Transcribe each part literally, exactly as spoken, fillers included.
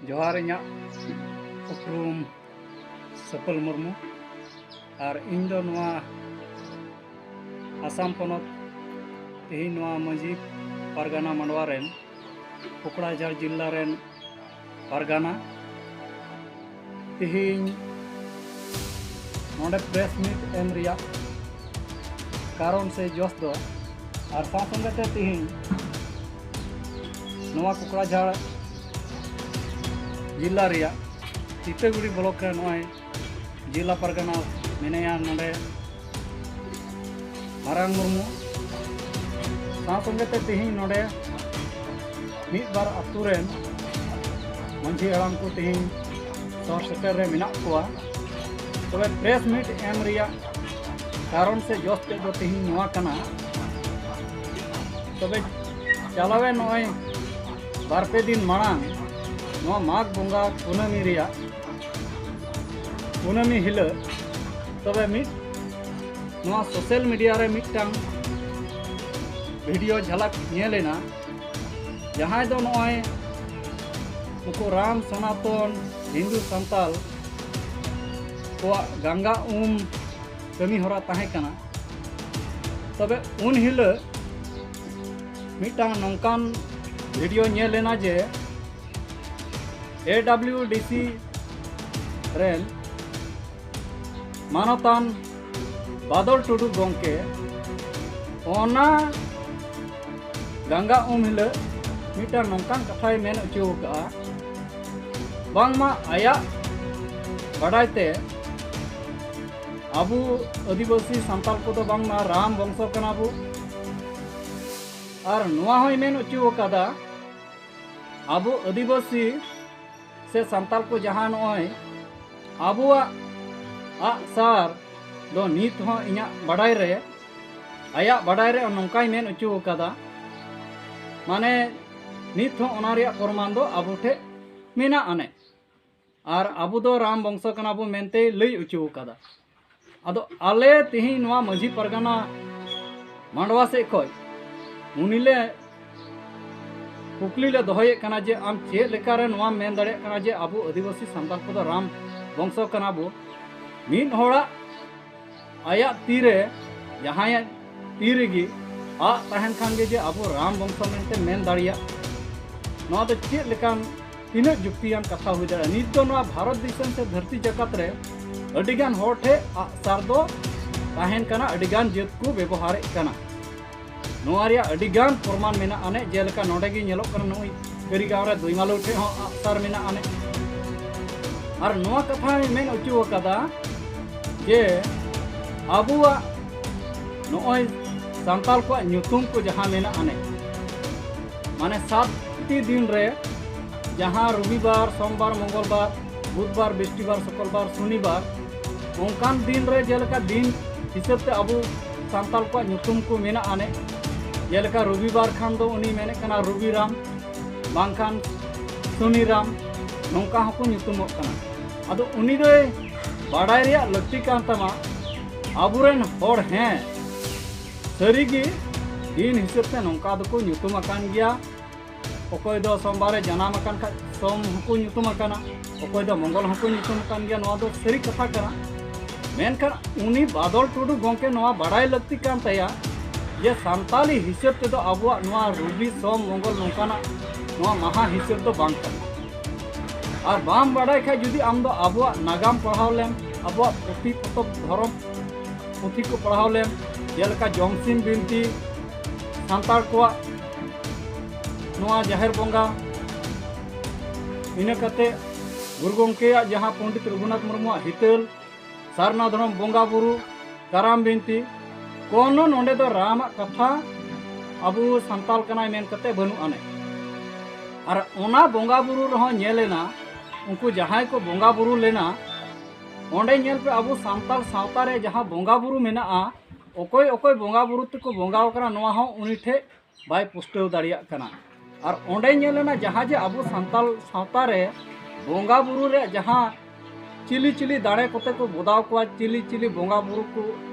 ᱡᱚᱦᱟᱨ, ᱤᱧᱟᱹᱜ ᱩᱯᱨᱩᱢ ᱥᱟᱹᱯᱟᱹᱞ ᱢᱩᱨᱢᱩ, ᱟᱨ ᱤᱧ ᱫᱚ ᱱᱚᱣᱟ ᱟᱥᱟᱢ ᱯᱚᱱᱚᱛ, ᱛᱮᱦᱮᱧ ᱱᱚᱣᱟ ᱢᱟᱹᱡᱷᱤ ᱯᱟᱨᱜᱟᱱᱟ ᱢᱟᱰᱣᱟ ᱨᱮᱱ, ᱠᱚᱠᱲᱟᱡᱷᱟᱲ ᱡᱤᱞᱟ ᱨᱮᱱ ᱯᱟᱨᱜᱟᱱᱟ᱾ ᱛᱮᱦᱮᱧ ᱱᱚᱰᱮ ᱯᱨᱮᱥ ᱢᱤᱴ ᱮᱢ ᱨᱮᱭᱟᱜ ᱠᱟᱨᱚᱱ ᱥᱮ ᱡᱚᱥ ᱫᱚ, ᱟᱨ ᱥᱟᱶ ᱥᱚᱸᱜᱮ ᱛᱮ ᱛᱮᱦᱮᱧ ᱱᱚᱣᱟ ᱠᱚᱠᱲᱟᱡᱷᱟᱲ ᱡᱤᱞᱟ ᱨᱮᱭᱟᱜ ᱛᱤᱛᱟᱹᱜᱩᱲᱤ ᱵᱞᱚᱠ ᱨᱮ ᱱᱚᱜᱼᱚᱭ ᱡᱤᱞᱟ ᱯᱟᱨᱜᱟᱱᱟ ᱢᱮᱱᱟᱭᱟ ᱱᱚᱰᱮ ᱢᱟᱨᱟᱝ ᱢᱩᱨᱢᱩ᱾ ᱥᱟᱶ ᱥᱚᱸᱜᱮ ᱛᱮ ᱛᱮᱦᱮᱧ ᱱᱚᱰᱮ ᱢᱤᱫ ᱵᱟᱨ ᱟᱹᱛᱩ ᱨᱮᱱ ᱢᱟᱹᱡᱷᱤ ᱦᱟᱲᱟᱢ ᱠᱚ ᱛᱮᱦᱮᱧ ᱥᱚᱦᱚᱨ ᱥᱮᱴᱮᱨ ᱨᱮ ᱢᱮᱱᱟᱜ ᱠᱚᱣᱟ᱾ ᱛᱚᱵᱮ ᱯᱨᱮᱥ ᱢᱤᱴ ᱮᱢ ᱨᱮᱭᱟᱜ ᱠᱟᱨᱚᱱ ᱥᱮ ᱡᱚᱥ ᱛᱮᱫ ᱫᱚ ᱛᱮᱦᱮᱧ ᱱᱚᱣᱟ ᱠᱟᱱᱟ᱾ ᱛᱚᱵᱮ ᱪᱟᱞᱟᱣᱮᱱ ᱱᱚᱜᱼᱚᱭ ᱵᱟᱨ ᱯᱮ ᱫᱤᱱ ᱢᱟᱲᱟᱝ ᱱᱚᱣᱟ ᱢᱟᱜᱽ ᱵᱚᱸᱜᱟ ᱠᱩᱱᱟᱹᱢᱤ ᱨᱮᱭᱟᱜ ᱠᱩᱱᱟᱹᱢᱤ ᱦᱤᱞᱳᱜ ᱛᱚᱵᱮ ᱢᱤᱫ ᱱᱚᱣᱟ ᱥᱳᱥᱟᱞ ᱢᱤᱰᱤᱭᱟ ᱨᱮ ᱢᱤᱫᱴᱟᱝ ᱵᱷᱤᱰᱤᱭᱳ ᱡᱷᱟᱞᱟᱠ ᱧᱮᱞ ᱮᱱᱟ, ᱡᱟᱦᱟᱸᱭ ᱫᱚ ᱱᱚᱜᱼᱚᱭ ᱱᱩᱠᱩ ᱨᱟᱢ ᱥᱚᱱᱟᱛᱚᱱ ᱦᱤᱱᱫᱩ ᱥᱟᱱᱛᱟᱞ ᱠᱚᱣᱟᱜ ᱜᱟᱝᱜᱟ ᱩᱢ ᱠᱟᱹᱢᱤ ᱦᱚᱨᱟ ᱛᱟᱦᱮᱸ ᱠᱟᱱᱟ᱾ ᱛᱚᱵᱮ ᱩᱱ ᱦᱤᱞᱳᱜ ᱢᱤᱫᱴᱟᱝ ᱱᱚᱝᱠᱟᱱ ᱵᱷᱤᱰᱤᱭᱳ ᱧᱮᱞ ᱮᱱᱟ ᱡᱮ ᱮ ᱰᱟᱵᱞᱤᱭᱩ ᱰᱤ ᱥᱤ ᱨᱮᱱ ᱢᱟᱱᱚᱛᱟᱱ ᱵᱟᱫᱚᱞ ᱴᱩᱰᱩ ᱜᱚᱢᱠᱮ ᱚᱱᱟ ᱜᱟᱝᱜᱟ ᱩᱢ ᱦᱤᱞᱳᱜ ᱢᱤᱫᱴᱟᱝ ᱱᱚᱝᱠᱟᱱ ᱠᱟᱛᱷᱟᱭ ᱢᱮᱱ ᱦᱚᱪᱚ ᱟᱠᱟᱫᱼᱟ, ᱵᱟᱝᱢᱟ ᱟᱭᱟᱜ ᱵᱟᱰᱟᱭ ᱛᱮ ᱟᱵᱚ ᱟᱹᱫᱤᱵᱟᱹᱥᱤ ᱥᱟᱱᱛᱟᱲ ᱠᱚᱫᱚ ᱵᱟᱝᱢᱟ ᱨᱟᱢ ᱵᱚᱝᱥᱚ ᱠᱟᱱᱟ ᱵᱚ᱾ ᱟᱨ ᱱᱚᱣᱟ ᱦᱚᱸᱭ ᱢᱮᱱ ᱦᱚᱪᱚ ᱟᱠᱟᱫᱟ, ᱟᱵᱚ ᱟᱹᱫᱤᱵᱟᱹᱥᱤ ᱥᱮ ᱥᱟᱱᱛᱟᱲ ᱠᱚ ᱡᱟᱦᱟᱸ ᱱᱚᱜᱼᱚᱭ ᱟᱵᱚᱣᱟᱜ ᱟᱜᱼᱥᱟᱨ ᱫᱚ ᱱᱤᱛ ᱦᱚᱸ ᱤᱧᱟᱹᱜ ᱵᱟᱰᱟᱭ ᱨᱮ, ᱟᱭᱟᱜ ᱵᱟᱰᱟᱭ ᱨᱮ ᱱᱚᱝᱠᱟᱭ ᱢᱮᱱ ᱦᱚᱪᱚ ᱟᱠᱟᱫᱟ, ᱢᱟᱱᱮ ᱱᱤᱛ ᱦᱚᱸ ᱚᱱᱟ ᱨᱮᱭᱟᱜ ᱯᱨᱚᱢᱟᱱ ᱫᱚ ᱟᱵᱚ ᱴᱷᱮᱱ ᱢᱮᱱᱟᱜ ᱟᱱᱮ᱾ ᱟᱨ ᱟᱵᱚ ᱫᱚ ᱨᱟᱢ ᱵᱚᱝᱥᱚ ᱠᱟᱱᱟ ᱵᱚ ᱢᱮᱱᱛᱮᱭ ᱞᱟᱹᱭ ᱦᱚᱪᱚ ᱟᱠᱟᱫᱟ᱾ ᱟᱫᱚ ᱟᱞᱮ ᱛᱮᱦᱮᱧ ᱱᱚᱣᱟ ᱢᱟᱹᱡᱷᱤ ᱯᱟᱨᱜᱟᱱᱟ ᱢᱟᱰᱣᱟ ᱥᱮᱫ ᱠᱷᱚᱱ ᱩᱱᱤ ᱞᱮ ᱠᱩᱠᱞᱤ ᱞᱮ ᱫᱚᱦᱚᱭᱮᱫ ᱠᱟᱱᱟ ᱡᱮ ᱟᱢ ᱪᱮᱫ ᱞᱮᱠᱟᱨᱮ ᱱᱚᱣᱟᱢ ᱢᱮᱱ ᱫᱟᱲᱮᱭᱟᱜ ᱠᱟᱱᱟ ᱡᱮ ᱟᱵᱚ ᱟᱹᱫᱤᱵᱟᱹᱥᱤ ᱥᱟᱱᱛᱟᱲ ᱠᱚᱫᱚ ᱨᱟᱢ ᱵᱚᱝᱥᱚ ᱠᱟᱱᱟ ᱵᱚ? ᱢᱤᱫ ᱦᱚᱲᱟᱜ ᱟᱭᱟᱜ ᱛᱤᱨᱮ ᱡᱟᱦᱟᱸᱭᱟᱜ ᱛᱤ ᱨᱮᱜᱮ ᱟᱜ ᱛᱟᱦᱮᱱ ᱠᱷᱟᱱ ᱜᱮ ᱡᱮ ᱟᱵᱚ ᱨᱟᱢ ᱵᱚᱝᱥᱚ ᱢᱮᱱᱛᱮ ᱢᱮᱱ ᱫᱟᱲᱮᱭᱟᱜ, ᱱᱚᱣᱟ ᱫᱚ ᱪᱮᱫ ᱞᱮᱠᱟᱱ ᱛᱤᱱᱟᱹᱜ ᱡᱩᱠᱛᱤᱭᱟᱱ ᱠᱟᱛᱷᱟ ᱦᱩᱭ ᱫᱟᱲᱮᱭᱟᱜᱼᱟ? ᱱᱤᱛ ᱫᱚ ᱱᱚᱣᱟ ᱵᱷᱟᱨᱚᱛ ᱫᱤᱥᱚᱢ ᱥᱮ ᱫᱷᱟᱹᱨᱛᱤ ᱡᱟᱠᱟᱛ ᱨᱮ ᱟᱹᱰᱤᱜᱟᱱ ᱦᱚᱲ ᱴᱷᱮᱱ ᱟᱜᱼᱥᱟᱨ ᱫᱚ ᱛᱟᱦᱮᱱ ᱠᱟᱱᱟ, ᱟᱹᱰᱤᱜᱟᱱ ᱡᱟᱹᱛ ᱠᱚ ᱵᱮᱵᱚᱦᱟᱨᱮᱫ ᱠᱟᱱᱟ᱾ ᱱᱚᱣᱟ ᱨᱮᱭᱟᱜ ᱟᱹᱰᱤᱜᱟᱱ ᱯᱨᱚᱢᱟᱱ ᱢᱮᱱᱟᱜ ᱟᱱᱮ, ᱡᱮᱞᱮᱠᱟ ᱱᱚᱰᱮ ᱜᱮ ᱧᱮᱞᱚᱜ ᱠᱟᱱᱟ, ᱱᱩᱭ ᱠᱟᱹᱨᱤᱜᱟᱸᱣ ᱨᱮ ᱫᱩᱭᱢᱟᱞᱩ ᱴᱷᱮᱱ ᱦᱚᱸ ᱟᱜᱼᱥᱟᱨ ᱢᱮᱱᱟᱜ ᱟᱱᱮ᱾ ᱟᱨ ᱱᱚᱣᱟ ᱠᱟᱛᱷᱟᱧ ᱢᱮᱱ ᱦᱚᱪᱚ ᱟᱠᱟᱫᱟ ᱡᱮ ᱟᱵᱚᱣᱟᱜ ᱱᱚᱜᱼᱚᱭ ᱥᱟᱱᱛᱟᱲ ᱠᱚᱣᱟᱜ ᱧᱩᱛᱩᱢ ᱠᱚ ᱡᱟᱦᱟᱸ ᱢᱮᱱᱟᱜ ᱟᱱᱮ, ᱢᱟᱱᱮ ᱥᱟᱛᱴᱤ ᱫᱤᱱ ᱨᱮ, ᱡᱟᱦᱟᱸ ᱨᱚᱵᱤᱵᱟᱨ, ᱥᱳᱢᱵᱟᱨ, ᱢᱚᱝᱜᱚᱞᱵᱟᱨ, ᱵᱩᱫᱷᱵᱟᱨ, ᱵᱤᱥᱴᱤᱵᱟᱨ, ᱥᱩᱠᱚᱞᱵᱟᱨ, ᱥᱚᱱᱤᱵᱟᱨ, ᱚᱱᱠᱟᱱ ᱫᱤᱱ ᱨᱮ ᱡᱮᱞᱮᱠᱟ ᱫᱤᱱ ᱦᱤᱥᱟᱹᱵ ᱛᱮ ᱟᱵᱚ ᱥᱟᱱᱛᱟᱲ ᱠᱚᱣᱟᱜ ᱧᱩᱛᱩᱢ ᱠᱚ ᱢᱮᱱᱟᱜ ᱟᱱᱮ, ᱡᱮᱞᱮᱠᱟ ᱨᱚᱵᱤᱵᱟᱨ ᱠᱷᱟᱱ ᱫᱚ ᱩᱱᱤ ᱢᱮᱱᱮᱫ ᱠᱟᱱᱟ ᱨᱚᱵᱤᱨᱟᱢ, ᱵᱟᱝᱠᱷᱟᱱ ᱥᱩᱱᱤᱨᱟᱢ, ᱱᱚᱝᱠᱟ ᱦᱚᱸᱠᱚ ᱧᱩᱛᱩᱢᱚᱜ ᱠᱟᱱᱟ᱾ ᱟᱫᱚ ᱩᱱᱤ ᱫᱚᱭ ᱵᱟᱰᱟᱭ ᱨᱮᱭᱟᱜ ᱞᱟᱹᱠᱛᱤ ᱠᱟᱱ ᱛᱟᱢᱟ, ᱟᱵᱚᱨᱮᱱ ᱦᱚᱲ ᱦᱮᱸ ᱥᱟᱹᱨᱤᱜᱮ ᱫᱤᱱ ᱦᱤᱥᱟᱹᱵ ᱛᱮ ᱱᱚᱝᱠᱟ ᱫᱚᱠᱚ ᱧᱩᱛᱩᱢ ᱟᱠᱟᱱ ᱜᱮᱭᱟ᱾ ᱚᱠᱚᱭ ᱫᱚ ᱥᱳᱢᱵᱟᱨᱮ ᱡᱟᱱᱟᱢ ᱟᱠᱟᱱ ᱠᱷᱟᱡ ᱥᱳᱢ ᱦᱚᱸᱠᱚ ᱧᱩᱛᱩᱢ ᱟᱠᱟᱱᱟ, ᱚᱠᱚᱭ ᱫᱚ ᱢᱚᱝᱜᱚᱞ ᱦᱚᱸᱠᱚ ᱧᱩᱛᱩᱢ ᱟᱠᱟᱱ ᱜᱮᱭᱟ, ᱱᱚᱣᱟ ᱫᱚ ᱥᱟᱹᱨᱤ ᱠᱟᱛᱷᱟ ᱠᱟᱱᱟ᱾ ᱢᱮᱱᱠᱷᱟᱱ ᱩᱱᱤ ᱵᱟᱫᱚᱞ ᱴᱩᱰᱩ ᱜᱚᱢᱠᱮ ᱱᱚᱣᱟ ᱵᱟᱰᱟᱭ ᱞᱟᱹᱠᱛᱤ ᱠᱟᱱ ᱛᱟᱭᱟ ᱡᱮ ᱥᱟᱱᱛᱟᱞᱤ ᱦᱤᱥᱟᱹᱵ ᱛᱮᱫᱚ ᱟᱵᱚᱣᱟᱜ ᱱᱚᱣᱟ ᱨᱚᱵᱤ ᱥᱳᱢ ᱢᱚᱝᱜᱚᱞ ᱱᱚᱝᱠᱟᱱᱟᱜ ᱱᱚᱣᱟ ᱢᱟᱦᱟ ᱦᱤᱥᱟᱹᱵ ᱫᱚ ᱵᱟᱝ ᱠᱟᱱᱟ᱾ ᱟᱨ ᱵᱟᱢ ᱵᱟᱰᱟᱭ ᱠᱷᱟᱡ ᱡᱩᱫᱤ ᱟᱢ ᱫᱚ ᱟᱵᱚᱣᱟᱜ ᱱᱟᱜᱟᱢ ᱯᱟᱲᱦᱟᱣ ᱞᱮᱢ, ᱟᱵᱚᱣᱟᱜ ᱯᱩᱛᱷᱤ ᱯᱚᱛᱚᱵ ᱫᱷᱚᱨᱚᱢ ᱯᱩᱛᱷᱤ ᱠᱚ ᱯᱟᱲᱦᱟᱣ ᱞᱮᱢ, ᱡᱮᱞᱮᱠᱟ ᱡᱚᱢᱥᱤᱢ ᱵᱤᱱᱛᱤ, ᱥᱟᱱᱛᱟᱲ ᱠᱚᱣᱟᱜ ᱱᱚᱣᱟ ᱡᱟᱦᱮᱨ ᱵᱚᱸᱜᱟ, ᱤᱱᱟᱹ ᱠᱟᱛᱮ ᱜᱩᱨᱩ ᱜᱚᱢᱠᱮᱭᱟᱜ ᱡᱟᱦᱟᱸ ᱯᱚᱱᱰᱤᱛ ᱨᱚᱜᱷᱩᱱᱟᱛᱷ ᱢᱩᱨᱢᱩᱣᱟᱜ ᱦᱤᱛᱟᱹᱞ, ᱥᱟᱨᱱᱟ ᱫᱷᱚᱨᱚᱢ ᱵᱚᱸᱜᱟ ᱵᱩᱨᱩ, ᱠᱟᱨᱟᱢ ᱵᱤᱱᱛᱤ, ᱠᱳᱱᱳ ᱱᱚᱰᱮ ᱫᱚ ᱨᱟᱢᱟᱜ ᱠᱟᱛᱷᱟ ᱟᱵᱚ ᱥᱟᱱᱛᱟᱞ ᱠᱟᱱᱟᱭ ᱢᱮᱱ ᱠᱟᱛᱮ ᱵᱟᱹᱱᱩᱜ ᱟᱱᱮ᱾ ᱟᱨ ᱚᱱᱟ ᱵᱚᱸᱜᱟ ᱵᱩᱨᱩ ᱨᱮᱦᱚᱸ ᱧᱮᱞ ᱮᱱᱟ, ᱩᱱᱠᱩ ᱡᱟᱦᱟᱸᱭ ᱠᱚ ᱵᱚᱸᱜᱟ ᱵᱩᱨᱩ ᱞᱮᱱᱟ, ᱚᱸᱰᱮ ᱧᱮᱞ ᱯᱮ, ᱟᱵᱚ ᱥᱟᱱᱛᱟᱲ ᱥᱟᱶᱛᱟ ᱨᱮ ᱡᱟᱦᱟᱸ ᱵᱚᱸᱜᱟ ᱵᱩᱨᱩ ᱢᱮᱱᱟᱜᱼᱟ, ᱚᱠᱚᱭ ᱚᱠᱚᱭ ᱵᱚᱸᱜᱟ ᱵᱩᱨᱩ ᱛᱮᱠᱚ ᱵᱚᱸᱜᱟ ᱟᱠᱟᱱᱟ, ᱱᱚᱣᱟ ᱦᱚᱸ ᱩᱱᱤ ᱴᱷᱮᱡ ᱵᱟᱭ ᱯᱩᱥᱴᱟᱹᱣ ᱫᱟᱲᱮᱭᱟᱜ ᱠᱟᱱᱟ᱾ ᱟᱨ ᱚᱸᱰᱮ ᱧᱮᱞ ᱮᱱᱟ, ᱡᱟᱦᱟᱸ ᱡᱮ ᱟᱵᱚ ᱥᱟᱱᱛᱟᱲ ᱥᱟᱶᱛᱟ ᱨᱮ ᱵᱚᱸᱜᱟ ᱵᱩᱨᱩ ᱨᱮᱭᱟᱜ ᱡᱟᱦᱟᱸ ᱪᱤᱞᱤ ᱪᱤᱞᱤ ᱫᱟᱲᱮ ᱠᱚᱛᱮ ᱠᱚ ᱵᱚᱫᱟᱣ ᱠᱚᱣᱟ, ᱪᱤᱞᱤ ᱪᱤᱞᱤ ᱵᱚᱸᱜᱟ ᱵᱩᱨᱩ ᱠᱚ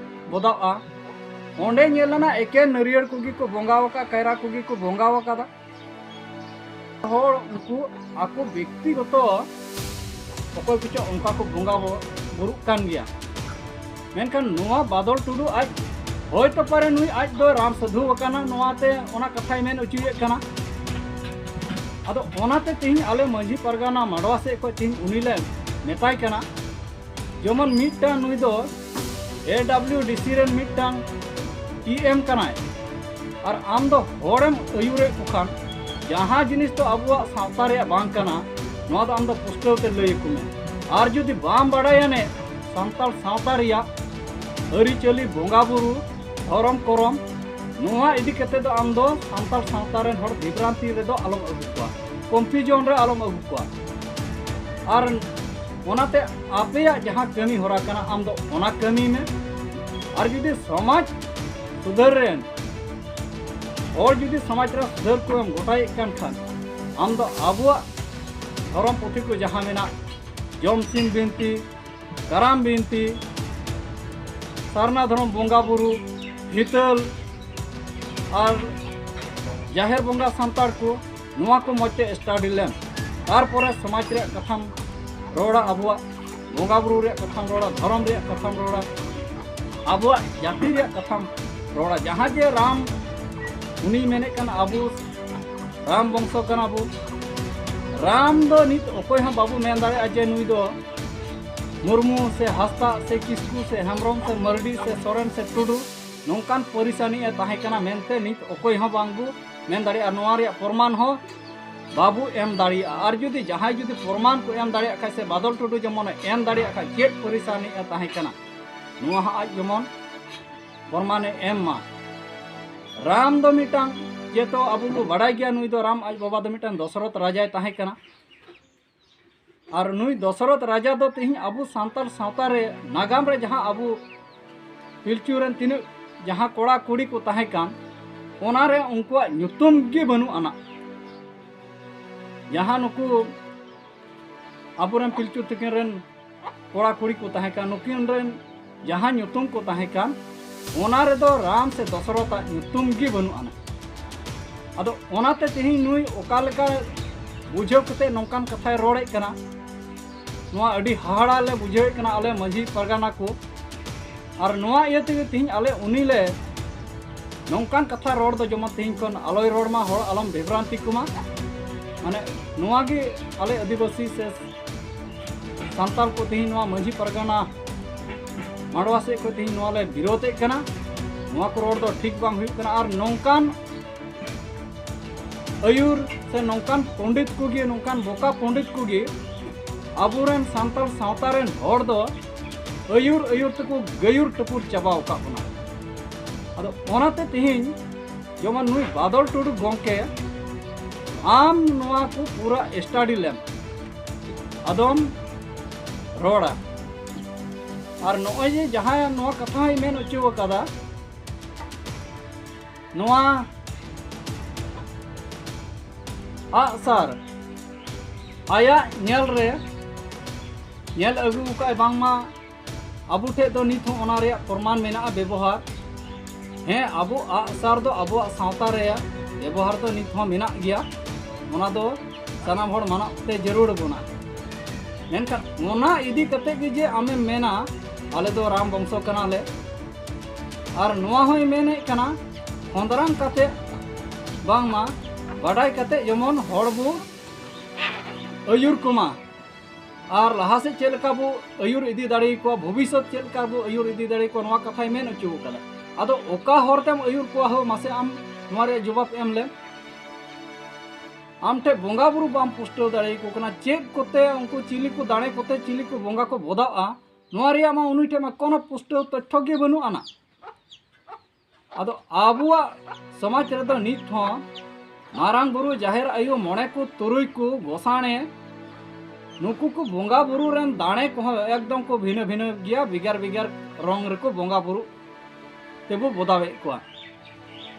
ᱵᱚᱫᱟᱣᱟ, ᱚᱸᱰᱮ ᱧᱮᱞ ᱮᱱᱟ ᱮᱠᱮᱱ ᱱᱟᱹᱨᱭᱟᱹᱲ ᱠᱚᱜᱮ ᱠᱚ ᱵᱚᱸᱜᱟ ᱟᱠᱟᱫ, ᱠᱟᱭᱨᱟ ᱠᱚᱜᱮ ᱠᱚ ᱵᱚᱸᱜᱟ ᱟᱠᱟᱫᱟ᱾ ᱦᱚᱲ ᱩᱱᱠᱩ ᱟᱠᱚ ᱵᱮᱠᱛᱤᱜᱚᱛᱚ ᱚᱠᱚᱭ ᱠᱚᱪᱚ ᱚᱱᱠᱟ ᱠᱚ ᱵᱚᱸᱜᱟ ᱵᱩᱨᱩᱜ ᱠᱟᱱ ᱜᱮᱭᱟ᱾ ᱢᱮᱱᱠᱷᱟᱱ ᱱᱚᱣᱟ ᱵᱟᱫᱚᱞ ᱴᱩᱰᱩ ᱟᱡ ᱦᱚᱭᱛᱚ ᱯᱟᱨᱮ ᱱᱩᱭ ᱟᱡ ᱫᱚ ᱨᱟᱢ ᱥᱟᱹᱫᱷᱩ ᱟᱠᱟᱱᱟ, ᱱᱚᱣᱟᱛᱮ ᱚᱱᱟ ᱠᱟᱛᱷᱟᱭ ᱢᱮᱱ ᱚᱪᱚᱭᱮᱫ ᱠᱟᱱᱟ᱾ ᱟᱫᱚ ᱚᱱᱟᱛᱮ ᱛᱮᱦᱮᱧ ᱟᱞᱮ ᱢᱟᱹᱡᱷᱤ ᱯᱟᱨᱜᱟᱱᱟ ᱢᱟᱰᱣᱟ ᱥᱮᱫ ᱠᱷᱚᱱ ᱛᱮᱦᱮᱧ ᱩᱱᱤ ᱞᱮ ᱢᱮᱛᱟᱭ ᱠᱟᱱᱟ, ᱡᱮᱢᱚᱱ ᱢᱤᱫᱴᱟᱝ ᱱᱩᱭ ᱫᱚ ᱮ ᱰᱟᱵᱞᱤᱭᱩ ᱰᱤ ᱥᱤ ᱨᱮᱱ ᱢᱤᱫᱴᱟᱝ ᱤ ᱮᱢ ᱠᱟᱱᱟᱭ, ᱟᱨ ᱟᱢ ᱫᱚ ᱦᱚᱲᱮᱢ ᱟᱹᱭᱩᱨᱮᱫ ᱠᱚ ᱠᱷᱟᱱ ᱡᱟᱦᱟᱸ ᱡᱤᱱᱤᱥ ᱫᱚ ᱟᱵᱚᱣᱟᱜ ᱥᱟᱶᱛᱟ ᱨᱮᱭᱟᱜ ᱵᱟᱝ ᱠᱟᱱᱟ, ᱱᱚᱣᱟ ᱫᱚ ᱟᱢ ᱫᱚ ᱯᱩᱥᱴᱟᱹᱣ ᱛᱮ ᱞᱟᱹᱭ ᱟᱠᱚ ᱢᱮ᱾ ᱟᱨ ᱡᱩᱫᱤ ᱵᱟᱢ ᱵᱟᱲᱟᱭᱟ ᱱᱮ ᱥᱟᱱᱛᱟᱲ ᱥᱟᱶᱛᱟ ᱨᱮᱭᱟᱜ ᱟᱹᱨᱤᱪᱟᱹᱞᱤ, ᱵᱚᱸᱜᱟ ᱵᱩᱨᱩ, ᱫᱷᱚᱨᱚᱢ ᱠᱚᱨᱚᱢ, ᱱᱚᱣᱟ ᱤᱫᱤ ᱠᱟᱛᱮ ᱫᱚ ᱟᱢ ᱫᱚ ᱥᱟᱱᱛᱟᱲ ᱥᱟᱶᱛᱟ ᱨᱮᱱ ᱦᱚᱲ ᱵᱤᱵᱷᱨᱟᱱᱛᱤ ᱨᱮᱫᱚ ᱟᱞᱚᱢ ᱟᱹᱜᱩ ᱠᱚᱣᱟ, ᱠᱚᱱᱯᱷᱤᱭᱩᱡᱚᱱ ᱨᱮ ᱟᱞᱚᱢ ᱟᱹᱜᱩ ᱠᱚᱣᱟ᱾ ᱟᱨ ᱚᱱᱟᱛᱮ ᱟᱯᱮᱭᱟᱜ ᱡᱟᱦᱟᱸ ᱠᱟᱹᱢᱤ ᱦᱚᱨᱟ ᱠᱟᱱᱟ, ᱟᱢ ᱫᱚ ᱚᱱᱟ ᱠᱟᱹᱢᱤ ᱢᱮ᱾ ᱟᱨ ᱡᱩᱫᱤ ᱥᱚᱢᱟᱡᱽ ᱥᱩᱫᱷᱟᱹᱨ ᱨᱮᱱ ᱦᱚᱲ ᱡᱩᱫᱤ ᱥᱚᱢᱟᱡᱽ ᱨᱮ ᱥᱩᱫᱷᱟᱹᱨ ᱠᱚ ᱮᱢ ᱜᱚᱴᱟᱭᱮᱫ ᱠᱟᱱ ᱠᱷᱟᱱ, ᱟᱢ ᱫᱚ ᱟᱵᱚᱣᱟᱜ ᱫᱷᱚᱨᱚᱢ ᱯᱩᱛᱷᱤ ᱠᱚ ᱡᱟᱦᱟᱸ ᱢᱮᱱᱟᱜ, ᱡᱚᱢᱥᱤᱢ ᱵᱤᱱᱛᱤ, ᱠᱟᱨᱟᱢ ᱵᱤᱱᱛᱤ, ᱥᱟᱨᱱᱟ ᱫᱷᱚᱨᱚᱢ ᱵᱚᱸᱜᱟ ᱵᱩᱨᱩ, ᱦᱤᱛᱟᱹᱞ ᱟᱨ ᱡᱟᱦᱮᱨ ᱵᱚᱸᱜᱟ ᱥᱟᱱᱛᱟᱲ ᱠᱚ, ᱱᱚᱣᱟ ᱠᱚ ᱢᱚᱡᱽ ᱛᱮ ᱥᱴᱟᱰᱤ ᱞᱮᱢ᱾ ᱛᱟᱨᱯᱚᱨᱮ ᱥᱚᱢᱟᱡᱽ ᱨᱮᱭᱟᱜ ᱠᱟᱛᱷᱟᱢ ᱨᱚᱲᱟ, ᱟᱵᱚᱣᱟᱜ ᱵᱚᱸᱜᱟ ᱵᱩᱨᱩ ᱨᱮᱭᱟᱜ ᱠᱟᱛᱷᱟᱢ ᱨᱚᱲᱟ, ᱫᱷᱚᱨᱚᱢ ᱨᱮᱭᱟᱜ ᱠᱟᱛᱷᱟᱢ ᱨᱚᱲᱟ, ᱟᱵᱚᱣᱟᱜ ᱡᱟᱹᱛᱤ ᱨᱮᱭᱟᱜ ᱠᱟᱛᱷᱟᱢ ᱨᱚᱲᱟ᱾ ᱡᱟᱦᱟᱸ ᱡᱮ ᱨᱟᱢ, ᱩᱱᱤᱭ ᱢᱮᱱᱮᱫ ᱠᱟᱱᱟ ᱟᱵᱚ ᱨᱟᱢ ᱵᱚᱝᱥᱚ ᱠᱟᱱᱟ ᱵᱚ᱾ ᱨᱟᱢ ᱫᱚ ᱱᱤᱛ ᱚᱠᱚᱭ ᱦᱚᱸ ᱵᱟᱵᱚ ᱢᱮᱱ ᱫᱟᱲᱮᱭᱟᱜᱼᱟ ᱡᱮ ᱱᱩᱭ ᱫᱚ ᱢᱩᱨᱢᱩ ᱥᱮ ᱦᱟᱸᱥᱫᱟ ᱥᱮ ᱠᱤᱥᱠᱩ ᱥᱮ ᱦᱮᱢᱵᱨᱚᱢ ᱥᱮ ᱢᱟᱹᱨᱰᱤ ᱥᱮ ᱥᱚᱨᱮᱱ ᱥᱮ ᱴᱩᱰᱩ, ᱱᱚᱝᱠᱟᱱ ᱯᱟᱹᱨᱤᱥ ᱟᱹᱱᱤᱡ ᱮ ᱛᱟᱦᱮᱸ ᱠᱟᱱᱟ ᱢᱮᱱᱛᱮ ᱱᱤᱛ ᱚᱠᱚᱭ ᱦᱚᱸ ᱵᱟᱝ ᱵᱚ ᱢᱮᱱ ᱫᱟᱲᱮᱭᱟᱜᱼᱟ᱾ ᱱᱚᱣᱟ ᱨᱮᱭᱟᱜ ᱯᱨᱚᱢᱟᱱ ᱦᱚᱸ ᱵᱟᱵᱚ ᱮᱢ ᱫᱟᱲᱮᱭᱟᱜᱼᱟ᱾ ᱟᱨ ᱡᱩᱫᱤ ᱡᱟᱦᱟᱸᱭ ᱡᱩᱫᱤ ᱯᱨᱚᱢᱟᱱ ᱠᱚ ᱮᱢ ᱫᱟᱲᱮᱭᱟᱜ ᱠᱷᱟᱡ ᱥᱮ ᱵᱟᱫᱚᱞ ᱴᱩᱰᱩ ᱡᱮᱢᱚᱱᱮ ᱮᱢ ᱫᱟᱲᱮᱭᱟᱜ ᱠᱷᱟᱡ ᱪᱮᱫ ᱯᱟᱹᱨᱤᱥ ᱟᱹᱱᱤᱡ ᱮ ᱛᱟᱦᱮᱸ ᱠᱟᱱᱟ, ᱱᱚᱣᱟ ᱦᱚᱸ ᱟᱡ ᱡᱮᱢᱚᱱ ᱯᱨᱚᱢᱟᱱᱮ ᱮᱢ ᱢᱟ᱾ ᱨᱟᱢ ᱫᱚ ᱢᱤᱫᱴᱟᱝ, ᱡᱮᱦᱮᱛᱩ ᱟᱵᱚ ᱵᱚ ᱵᱟᱲᱟᱭ ᱜᱮᱭᱟ, ᱱᱩᱭ ᱫᱚ ᱨᱟᱢ ᱟᱡ ᱵᱟᱵᱟ ᱫᱚ ᱢᱤᱫᱴᱟᱝ ᱫᱚᱥᱚᱨᱚᱛᱷ ᱨᱟᱡᱟᱭ ᱛᱟᱦᱮᱸ ᱠᱟᱱᱟ᱾ ᱟᱨ ᱱᱩᱭ ᱫᱚᱥᱚᱨᱚᱛᱷ ᱨᱟᱡᱟ ᱫᱚ ᱛᱮᱦᱮᱧ ᱟᱵᱚ ᱥᱟᱱᱛᱟᱲ ᱥᱟᱶᱛᱟ ᱨᱮ ᱱᱟᱜᱟᱢ ᱨᱮ ᱡᱟᱦᱟᱸ ᱟᱵᱚ ᱯᱤᱞᱪᱩ ᱨᱮᱱ ᱛᱤᱱᱟᱹᱜ ᱡᱟᱦᱟᱸ ᱠᱚᱲᱟ ᱠᱩᱲᱤ ᱠᱚ ᱛᱟᱦᱮᱸ ᱠᱟᱱ, ᱚᱱᱟ ᱨᱮ ᱩᱱᱠᱩᱣᱟᱜ ᱧᱩᱛᱩᱢ ᱜᱮ ᱵᱟᱹᱱᱩᱜ ᱟᱱᱟ᱾ ᱡᱟᱦᱟᱸ ᱱᱩᱠᱩ ᱟᱵᱚᱨᱮᱱ ᱯᱤᱞᱪᱩ ᱛᱤᱠᱤᱱ ᱨᱮᱱ ᱠᱚᱲᱟ ᱠᱩᱲᱤ ᱠᱚ ᱛᱟᱦᱮᱸ ᱠᱟᱱ, ᱱᱩᱠᱤᱱ ᱨᱮᱱ ᱡᱟᱦᱟᱸ ᱧᱩᱛᱩᱢ ᱠᱚ ᱛᱟᱦᱮᱸ ᱠᱟᱱ, ᱚᱱᱟ ᱨᱮᱫᱚ ᱨᱟᱢ ᱥᱮ ᱫᱚᱥᱚᱨᱚᱛᱷᱟᱜ ᱧᱩᱛᱩᱢ ᱜᱮ ᱵᱟᱹᱱᱩᱜ ᱟᱱᱟ᱾ ᱟᱫᱚ ᱚᱱᱟᱛᱮ ᱛᱮᱦᱮᱧ ᱱᱩᱭ ᱚᱠᱟ ᱞᱮᱠᱟ ᱵᱩᱡᱷᱟᱹᱣ ᱠᱟᱛᱮ ᱱᱚᱝᱠᱟᱱ ᱠᱟᱛᱷᱟᱭ ᱨᱚᱲᱮᱫ ᱠᱟᱱᱟ, ᱱᱚᱣᱟ ᱟᱹᱰᱤ ᱦᱟᱦᱟᱲᱟ ᱞᱮ ᱵᱩᱡᱷᱟᱹᱣᱮᱫ ᱠᱟᱱᱟ ᱟᱞᱮ ᱢᱟᱹᱡᱷᱤ ᱯᱟᱨᱜᱟᱱᱟ ᱠᱚ᱾ ᱟᱨ ᱱᱚᱣᱟ ᱤᱭᱟᱹ ᱛᱮᱜᱮ ᱛᱮᱦᱮᱧ ᱟᱞᱮ ᱩᱱᱤ ᱞᱮ ᱱᱚᱝᱠᱟᱱ ᱠᱟᱛᱷᱟ ᱨᱚᱲ ᱫᱚ ᱡᱮᱢᱚᱱ ᱛᱮᱦᱮᱧ ᱠᱷᱚᱱ ᱟᱞᱚᱭ ᱨᱚᱲ ᱢᱟ, ᱦᱚᱲ ᱟᱞᱚᱢ ᱵᱷᱮᱵᱽᱨᱟᱱᱛᱤ ᱠᱚᱢᱟ᱾ ᱢᱟᱱᱮ ᱱᱚᱣᱟ ᱜᱮ ᱟᱞᱮ ᱟᱹᱫᱤᱵᱟᱹᱥᱤ ᱥᱮ ᱥᱟᱱᱛᱟᱲ ᱠᱚ ᱛᱮᱦᱮᱧ ᱱᱚᱣᱟ ᱢᱟᱹᱡᱷᱤ ᱯᱟᱨᱜᱟᱱᱟ ᱢᱟᱰᱣᱟ ᱥᱮᱫ ᱠᱷᱚᱱ ᱛᱮᱦᱮᱧ ᱱᱚᱣᱟ ᱞᱮ ᱵᱤᱨᱳᱫᱷᱮᱫ ᱠᱟᱱᱟ᱾ ᱱᱚᱣᱟ ᱠᱚ ᱨᱚᱲ ᱫᱚ ᱴᱷᱤᱠ ᱵᱟᱝ ᱦᱩᱭᱩᱜ ᱠᱟᱱᱟ᱾ ᱟᱨ ᱱᱚᱝᱠᱟᱱ ᱟᱹᱭᱩᱨ ᱥᱮ ᱱᱚᱝᱠᱟᱱ ᱯᱚᱸᱰᱤᱛ ᱠᱚᱜᱮ, ᱱᱚᱝᱠᱟᱱ ᱵᱚᱠᱟ ᱯᱚᱸᱰᱤᱛ ᱠᱚᱜᱮ ᱟᱵᱚᱨᱮᱱ ᱥᱟᱱᱛᱟᱲ ᱥᱟᱶᱛᱟ ᱨᱮᱱ ᱦᱚᱲ ᱫᱚ ᱟᱹᱭᱩᱨ ᱟᱹᱭᱩᱨ ᱛᱮᱠᱚ ᱜᱟᱹᱭᱩᱨ ᱴᱟᱹᱯᱩᱨ ᱪᱟᱵᱟ ᱟᱠᱟᱫ ᱵᱚᱱᱟ᱾ ᱟᱫᱚ ᱚᱱᱟᱛᱮ ᱛᱮᱦᱮᱧ ᱡᱮᱢᱚᱱ ᱱᱩᱭ ᱵᱟᱫᱚᱞ ᱴᱩᱰᱩ ᱜᱚᱢᱠᱮ, ᱟᱢ ᱱᱚᱣᱟ ᱠᱚ ᱯᱩᱨᱟᱹ ᱥᱴᱟᱰᱤ ᱞᱮᱢ, ᱟᱫᱚᱢ ᱨᱚᱲᱟ᱾ ᱟᱨ ᱱᱚᱜᱼᱚᱭ ᱡᱮ ᱡᱟᱦᱟᱸᱭ ᱱᱚᱣᱟ ᱠᱟᱛᱷᱟ ᱦᱚᱸᱭ ᱢᱮᱱ ᱦᱚᱪᱚ ᱟᱠᱟᱫᱟ, ᱱᱚᱣᱟ ᱟᱜᱼᱥᱟᱨ ᱟᱭᱟᱜ ᱧᱮᱞ ᱨᱮ ᱧᱮᱞ ᱟᱹᱜᱩ ᱟᱠᱟᱫ ᱵᱟᱝᱢᱟ ᱟᱵᱚ ᱴᱷᱮᱱ ᱫᱚ ᱱᱤᱛ ᱦᱚᱸ ᱚᱱᱟ ᱨᱮᱭᱟᱜ ᱯᱨᱚᱢᱟᱱ ᱢᱮᱱᱟᱜᱼᱟ, ᱵᱮᱵᱚᱦᱟᱨ᱾ ᱦᱮᱸ, ᱟᱵᱚ ᱟᱜᱼᱥᱟᱨ ᱫᱚ ᱟᱵᱚᱣᱟᱜ ᱥᱟᱶᱛᱟ ᱨᱮ ᱵᱮᱵᱚᱦᱟᱨ ᱫᱚ ᱱᱤᱛ ᱦᱚᱸ ᱢᱮᱱᱟᱜ ᱜᱮᱭᱟ᱾ ᱚᱱᱟ ᱫᱚ ᱥᱟᱱᱟᱢ ᱦᱚᱲ ᱢᱟᱱᱟᱣ ᱛᱮ ᱡᱟᱹᱨᱩᱲ ᱵᱚᱱᱟ᱾ ᱢᱮᱱᱠᱷᱟᱱ ᱚᱱᱟ ᱤᱫᱤ ᱠᱟᱛᱮ ᱜᱮ ᱡᱮ ᱟᱢᱮᱢ ᱢᱮᱱᱟ, ᱟᱞᱮ ᱫᱚ ᱨᱟᱢ ᱵᱚᱝᱥᱚ ᱠᱟᱱᱟᱞᱮ, ᱟᱨ ᱱᱚᱣᱟ ᱦᱚᱸᱭ ᱢᱮᱱᱮᱫ ᱠᱟᱱᱟ, ᱠᱷᱚᱸᱫᱽᱨᱟᱝ ᱠᱟᱛᱮ ᱵᱟᱝᱢᱟ ᱵᱟᱰᱟᱭ ᱠᱟᱛᱮ ᱡᱮᱢᱚᱱ ᱦᱚᱲ ᱵᱚ ᱟᱹᱭᱩᱨ ᱠᱚᱢᱟ, ᱟᱨ ᱞᱟᱦᱟ ᱥᱮᱫ ᱪᱮᱫ ᱞᱮᱠᱟ ᱵᱚ ᱟᱹᱭᱩᱨ ᱤᱫᱤ ᱫᱟᱲᱮᱭᱟᱠᱚᱣᱟ, ᱵᱷᱚᱵᱤᱥᱥᱚᱛ ᱪᱮᱫ ᱞᱮᱠᱟ ᱵᱚ ᱟᱹᱭᱩᱨ ᱤᱫᱤ ᱫᱟᱲᱮᱭᱟᱠᱚᱣᱟ, ᱱᱚᱣᱟ ᱠᱟᱛᱷᱟᱭ ᱢᱮᱱ ᱦᱚᱪᱚ ᱟᱠᱟᱫᱟ᱾ ᱟᱫᱚ ᱚᱠᱟ ᱦᱚᱨ ᱛᱮᱢ ᱟᱹᱭᱩᱨ ᱠᱚᱣᱟ ᱦᱳ, ᱢᱟᱥᱮ ᱟᱢ ᱱᱚᱣᱟ ᱨᱮᱭᱟᱜ ᱡᱚᱵᱟᱵ ᱮᱢ ᱞᱮᱢ᱾ ᱟᱢ ᱴᱷᱮᱱ ᱵᱚᱸᱜᱟ ᱵᱩᱨᱩ ᱵᱟᱢ ᱯᱩᱥᱴᱟᱹᱣ ᱫᱟᱲᱮᱭᱟᱠᱚ ᱠᱟᱱᱟ, ᱪᱮᱫ ᱠᱚᱛᱮ ᱩᱱᱠᱩ ᱪᱤᱞᱤ ᱠᱚ ᱫᱟᱲᱮ ᱠᱚᱛᱮ ᱪᱤᱞᱤ ᱠᱚ ᱵᱚᱸᱜᱟ ᱠᱚ ᱵᱚᱫᱟᱜᱼᱟ, ᱱᱚᱣᱟ ᱨᱮᱭᱟᱜ ᱢᱟ ᱩᱱᱤ ᱴᱷᱮᱱ ᱢᱟ ᱠᱳᱱᱳ ᱯᱩᱥᱴᱟᱹᱣ ᱛᱚᱛᱛᱷᱚ ᱜᱮ ᱵᱟᱹᱱᱩᱜ ᱟᱱᱟ᱾ ᱟᱫᱚ ᱟᱵᱚᱣᱟᱜ ᱥᱚᱢᱟᱡᱽ ᱨᱮᱫᱚ ᱱᱤᱛ ᱦᱚᱸ ᱢᱟᱨᱟᱝ ᱵᱩᱨᱩ, ᱡᱟᱦᱮᱨ ᱟᱭᱳ, ᱢᱚᱬᱮ ᱠᱚ, ᱛᱩᱨᱩᱭ ᱠᱚ, ᱜᱚᱸᱥᱟᱲᱮ, ᱱᱩᱠᱩ ᱠᱚ ᱵᱚᱸᱜᱟ ᱵᱩᱨᱩ ᱨᱮᱱ ᱫᱟᱲᱮ ᱠᱚᱦᱚᱸ ᱮᱠᱫᱚᱢ ᱠᱚ ᱵᱷᱤᱱᱟᱹ ᱵᱷᱤᱱᱟᱹ ᱜᱮᱭᱟ, ᱵᱷᱮᱜᱟᱨ ᱵᱷᱮᱜᱟᱨ ᱨᱚᱝ ᱨᱮᱠᱚ ᱵᱚᱸᱜᱟ ᱵᱩᱨᱩ ᱛᱮᱵᱚ ᱵᱚᱫᱟᱣᱮᱫ ᱠᱚᱣᱟ᱾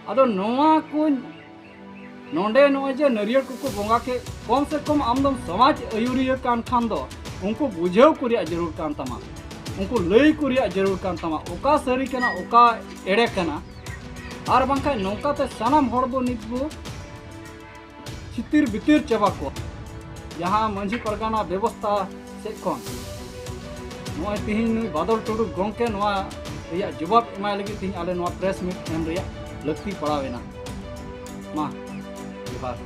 ᱟᱫᱚ ᱱᱚᱣᱟ ᱠᱚ ᱱᱚᱰᱮ ᱱᱚᱜᱼᱚᱭ ᱡᱮ ᱱᱟᱹᱨᱭᱟᱹᱲ ᱠᱚᱠᱚ ᱵᱚᱸᱜᱟ ᱠᱮᱫ, ᱠᱚᱢ ᱥᱮ ᱠᱚᱢ ᱟᱢᱫᱚᱢ ᱥᱚᱢᱟᱡᱽ ᱟᱹᱭᱩᱨᱤᱭᱟᱹ ᱠᱟᱱ ᱠᱷᱟᱱ ᱫᱚ ᱩᱱᱠᱩ ᱵᱩᱡᱷᱟᱹᱣ ᱠᱚ ᱨᱮᱭᱟᱜ ᱡᱟᱹᱨᱩᱲ ᱠᱟᱱ ᱛᱟᱢᱟ, ᱩᱱᱠᱩ ᱞᱟᱹᱭ ᱠᱚ ᱨᱮᱭᱟᱜ ᱡᱟᱹᱨᱩᱲ ᱠᱟᱱ ᱛᱟᱢᱟ, ᱚᱠᱟ ᱥᱟᱹᱨᱤ ᱠᱟᱱᱟ, ᱚᱠᱟ ᱮᱲᱮ ᱠᱟᱱᱟ᱾ ᱟᱨ ᱵᱟᱝᱠᱷᱟᱱ ᱱᱚᱝᱠᱟᱛᱮ ᱥᱟᱱᱟᱢ ᱦᱚᱲ ᱵᱚ ᱱᱤᱛ ᱵᱚ ᱪᱷᱤᱛᱤᱨ ᱵᱤᱛᱤᱨ ᱪᱟᱵᱟ ᱠᱚᱣᱟ᱾ ᱡᱟᱦᱟᱸ ᱢᱟᱹᱡᱷᱤ ᱯᱟᱨᱜᱟᱱᱟ ᱵᱮᱵᱚᱥᱛᱷᱟ ᱥᱮᱫ ᱠᱷᱚᱱ ᱱᱚᱜᱼᱚᱭ ᱛᱤᱦᱤᱧ ᱱᱩᱭ ᱵᱟᱫᱚᱞ ᱴᱩᱰᱩ ᱜᱚᱢᱠᱮ ᱱᱚᱣᱟ ᱨᱮᱭᱟᱜ ᱡᱚᱵᱟᱵ ᱮᱢᱟᱭ ᱞᱟᱹᱜᱤᱫ ᱛᱤᱦᱤᱧ ᱟᱞᱮ ᱱᱚᱣᱟ ᱯᱨᱮᱥ ᱢᱤᱴ ᱮᱢ ᱨᱮᱭᱟᱜ ᱞᱟᱹᱠᱛᱤ ᱯᱟᱲᱟᱣ ᱮᱱᱟ᱾ ᱢᱟ, ᱡᱚᱦᱟᱨ᱾